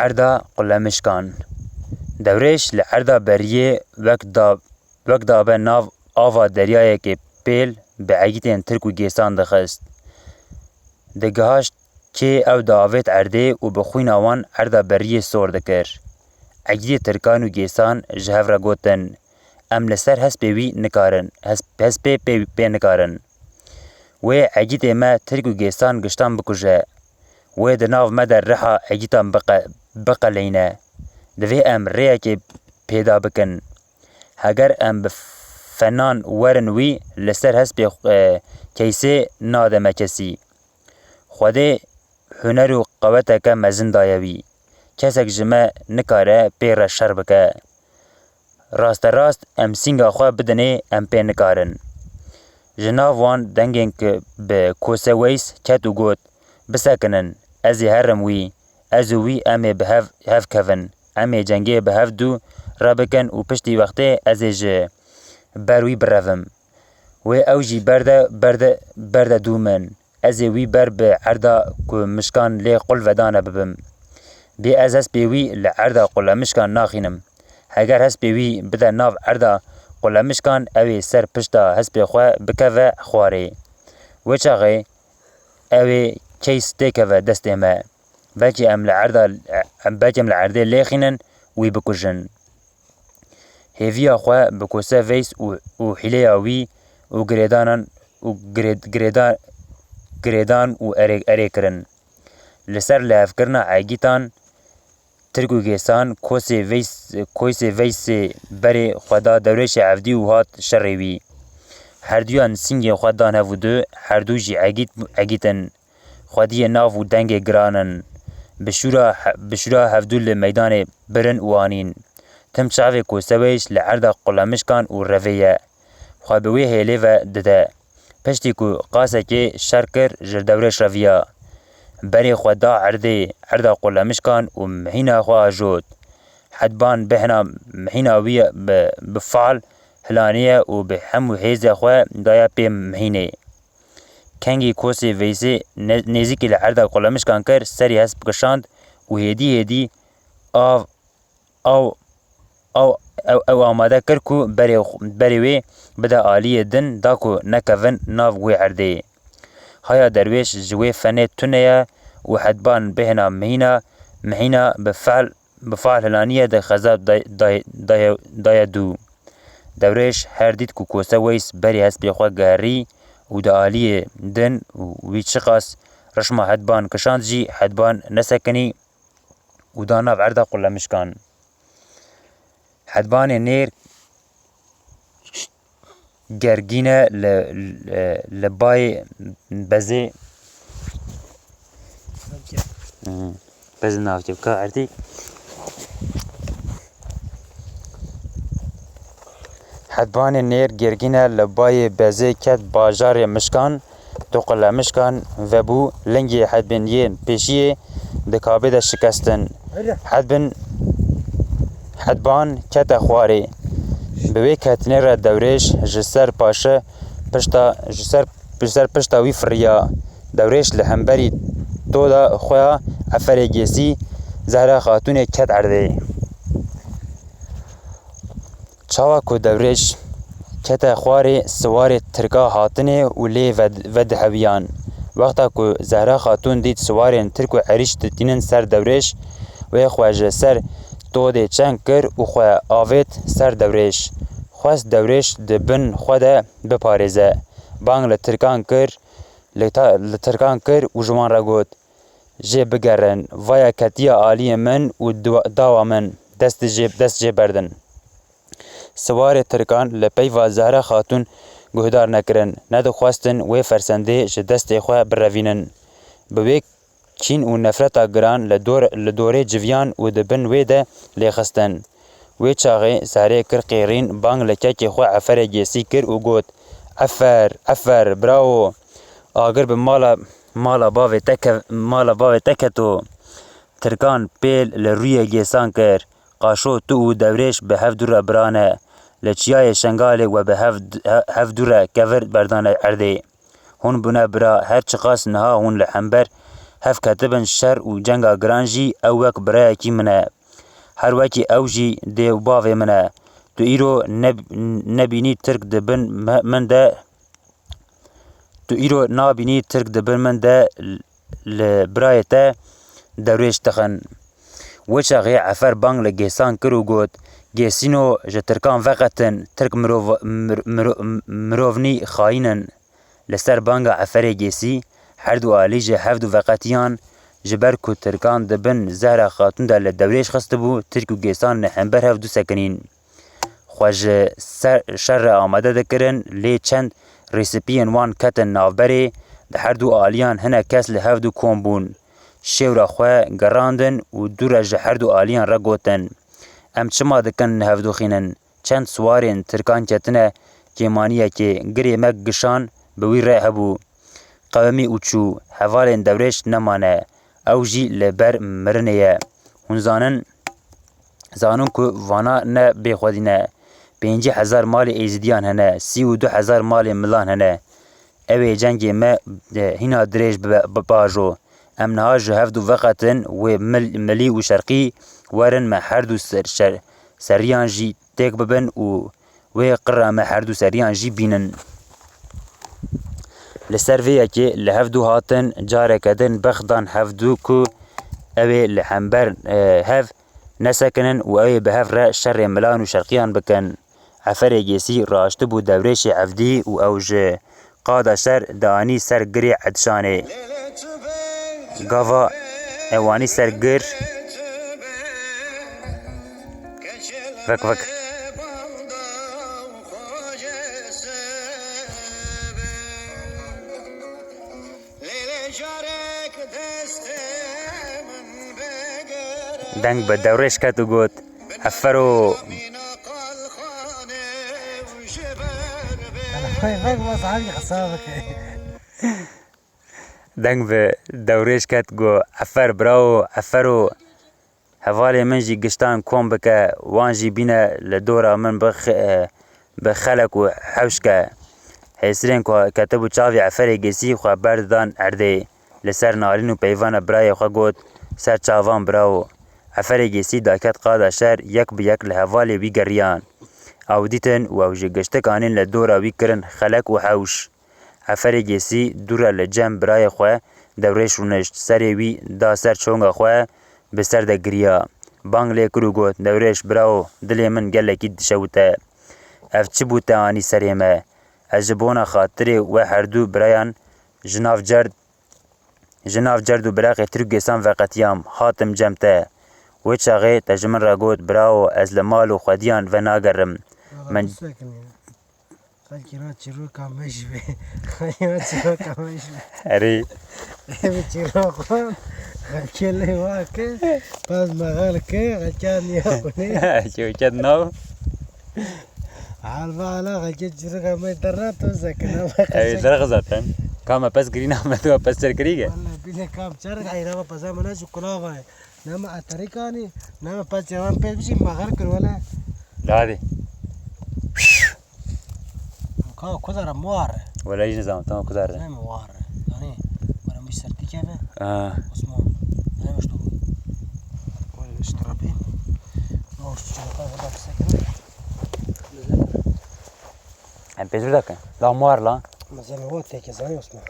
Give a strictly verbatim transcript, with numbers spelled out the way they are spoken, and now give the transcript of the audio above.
Erda Qulemişkan. Dewrêş li erda beriyê wek da, wek dabe nav ava deryayekê pêl bi egîtên Tirk û Gêsan dixist. Digihaşt kê ew diavêt erdê û bi xwîna wan erda beriyê sor dikir. Egîtê Tirkan û Gêsan ji hev re gotin, em li ser hespê wî nikarin, hesp-, hespê pê, pê nikarin. Wê egîtê me Tirk û Gêsan giştan bikuje. Wê di nav me de riha egîtan biqe-, biqeleyne. Divê em rêyekê pêda bikin. Heger em bi fenan werin wî, li ser hespê, e, keysê nade me kesî. Xwedê huner û qeweteke mezin daye wî. Kesek ji me nikare pê re şer bike. Rasterast em sînga xwe bidinê, em pê nikarin. Ji nav wan dengên ki bi Kose Weys ket û got, bisekinin, ez ê herim wî, ez û wî em ê bi hev, hev kevin, em ê cengê bi hev dû re bikin û piştî wextê ez ê ji ber wî birevim. Wê ew jî berde, berde, berde dû min. Ez ê wî ber bi erda ku mişkan lê qul vedane bibim. Bê ez hespê wî li erda qulemişkan naxînim. Heger hespê wî bide nav erda qulemişkan, ew ê ser pişta hespê xwe bikeve xwarê. Wê çaxê ew ê keys têkeve destê me. Belkî em li erda, em, belkî em li erdê lêxînin, wî bikujin. Hêviya xwe bi Kose Veys û, û hîleya wî û girêdanan û girê-, girêda-, girêdan û erê, erê kirin. Li ser lihevkirina egîtan Tirk û Gêsan, Kosê Veys, Koysê Veysê berê xwe da Dewrêşê Evdî û hat şerê wî. Herduyan sîngên xwe dan hev û du, herdû jî egît, egît in. Xwediyê nav û dengê giran in. Bi şûra he-, bi şûra hevdû li meydanê birin û anîn. Tim çavê Koseweyş li erda qulemişkan û revê ye. Xwe bi wê hêlê ve dide. Piştî ku qasekê şer kir, ji Dewrêş reviya. Berê xwe da erdê, erda qulemişkan û mihîna xwe ajot. Hedban bihna mihîna wî bi, bi fal hilaniye û bi hemû hêzê xwe daye pê mihînê. Kengî Kosê Veysê ne-, nêzîkî li erda qulemişkan kir, serî hesp kişand û hêdî hêdî av, av, av, ew, ew amade kir ku berê, berê wê bide aliyê din da ku nekevin nav wê erdê. Haya derwêş ji wê fenê tune ye û hedban bêhna mihîna, mihîna bi fehl bi fal hilaniye de xezab day-, day-, daye, daye dû. Dewrêş her dît ku Kose Weys berî hespê xwe gerî û di aliyê din û wî çiqas rişma hedban kişand jî hedban nesekinî û da nav erda qulemişkan. Hedbanê nêr gergîne li, li, li bayê bezê. Hı. Bezê navçe bika erdî. Hedbanê nêr gergîne li bayê bezê ket bajarê Mişkan. Toqile mişkan vebû, lingê hedbên yên pêşiyê di kabê de şikestin. Hedbin, hedban kete xwarê. Bi wê ketinê re Dewrêş ji ser paşe pişta, ji ser, ji ser pişta wî firiya. Dewrêş li hemberî toda xwe ya Eferê Gêsî Zehra Xatûnê ket erdê. Çawa ku Dewrêş kete xwarê, siwarê Tirka hatine û lê ved-, vedihewiyan. Wexta ku Zehra Xatûn dît siwarên Tirk û Erîş ditînin ser Dewrêş, wê xwe ji ser todê çeng kir û xwe avêt ser Dewrêş. Xwest Dewrêş di bin xwe de biparêze. Bang li Tirkan kir, li ta-, li Tirkan kir û ji wan re got, jê bigerin, vaya ketiya aliyê min û dua-, dawa min, dest jê, dest jê berdin. Siwarê Tirkan li peyva Zehra Xatûn guhdar nekirin, nedixwestin wê fersendê ji destê xwe birevînin. Bi wê kîn û nefreta giran li dor-, li dorê civiyan û di bin wê de lêxistin. Wê çaxê Zehrê kir qêrîn, bang li kekê xwe Eferê Gêsî kir û got, Efer, Efer, bravo! Agir bi mala, mala bavê te ke-, mala bavê te keto. Tirkan pêl li rûyê Gêsan kir. Qaşo tu û Dewrêş bi hev dû re bira ne. Li çiyayê Şengalê we bi hev, he-, hev dû re kevir berdane erdê. Hûn bûne bira, her çiqas niha hûn li hember hev ketibin şer û cenga giran jî ew wek birayekî min e. Her wekî ew jî dê û bavê min e. Tu îro neb-, nebînî Tirk di bin me-, min de, tu îro nabînî Tirk di bin min de li birayê te dewrêş dixin. Wê çaxê Efer bang li Gêsan kir û got, Gêsîno, ji Tirkan veqetin, Tirk mirov-, mir-, miro-, mirovnî xayîn in. Li ser banga Eferê Gêsî her du alî ji hevdu veqetiyan, ji ber ku Tirkan di bin Zehra Xatûn de li dewrêş xistibû, Tirk û Gêsan li hember hevdu sekinîn. Xwe ji ser, şer re amade dikirin, lê çend rêsipiyên wan ketin navberê, di her du aliyan hinek kes li hevdu kom bûn. Şêwra xwe gerandin û dû re ji her du aliyan re gotin, Em çima dikin li hevdu xînin? Çend siwarên Tirkan ketine kêmaniyekê, girê me gişan bi wî re hebû. Qewimî û çû, hevalên dewrêş nemane, ew jî li ber mirinê ye. Hûn zanin, zanin ku vana ne bêxwedî ne. Pêncî hezar malê Êzidiyan hene, sî û du hezar malê milan hene. Ew ê cengê me, e, hîna dirêj bibe, bi bajo. Em niha ji hevdu veqetin, wê mil-, milî û şerqî werin me her du ser-, şer-, seriyan jî têk bibin û wê qira me her du seriyan jî bînin. Li ser vê yekê li hevdu hatin, careke din bexdan hevdu ku ew ê li hember, e, hev nesekinin û ew ê bi hev re şerê milan û şerqiyan bikin. Eferê Gêsî raştibû dewrêşê Evdî û ew ji qada şer dianî ser girê Edşanê. Gava ew anî ser gir, vek vek. Deng bi dewrêş ket û got, Efero! Deng bi dewrêş ket, got, Efer, bravo, efero! Hevalê min jî giştan kom bike, wan jî bîne li dora min bi xe-, bi xelek û hewş ke. Hêsirên ku ketibû çavê Eferê Gêsî xwe berdidan erdê. Li ser nalîn û peyvana birayê xwe got, Ser çavan birawo. Eferê Gêsî daket qada şer, yek bi yek li hevalê wî geriyan. Ew dîtin û ew ji giştik anîn li dora wî kirin xelek û hewş. Eferê Gêsî dû re li cem birayê xwe Dewrêş rûnişt, serê wî da ser çonga xwe, bi ser de giriya. Bang lê kir û got, Dewrêş birawo, dilê min gelekî dişewite. Ev çi bû te anî serê me? Ez ji bona xatirê we herdû birayan ji nav cerd, ji nav cerd û biraqê Tirk û Gêsan veqetiyam, hatim cem te. Wê çaxê te ji min re got, Birawo, ez li mal û xwediyan venagerim. Min Xelkê ra çîroka me jî be. Xelkê ra çîroka me jî be. Erê. Ev çîroka xelkê lê wa ke, pez mexel ke, xelkê niya xwinê. Çewket nav. Halva hala xelkê çîroka me derna to zekine. Ev derx zaten. Ka me pez girîna me tu pez çer kirî ke. Wala bîne kam çer, eyra peza me ne ji kulava. Nema eterîk anî, nema pez çevan pêş bijî mexer kir wele. Dadê. Ka kudara muar. Wele jî nizam, tamam kudara. Nema war. Yani, wala miş sertî keve. Ha. Osman. Nema şu. Wele işte Rabbi. Ne olsun, şunu kadar da bize. Em pêzir dakin. La muar la. Mesela o teke zanî Osman.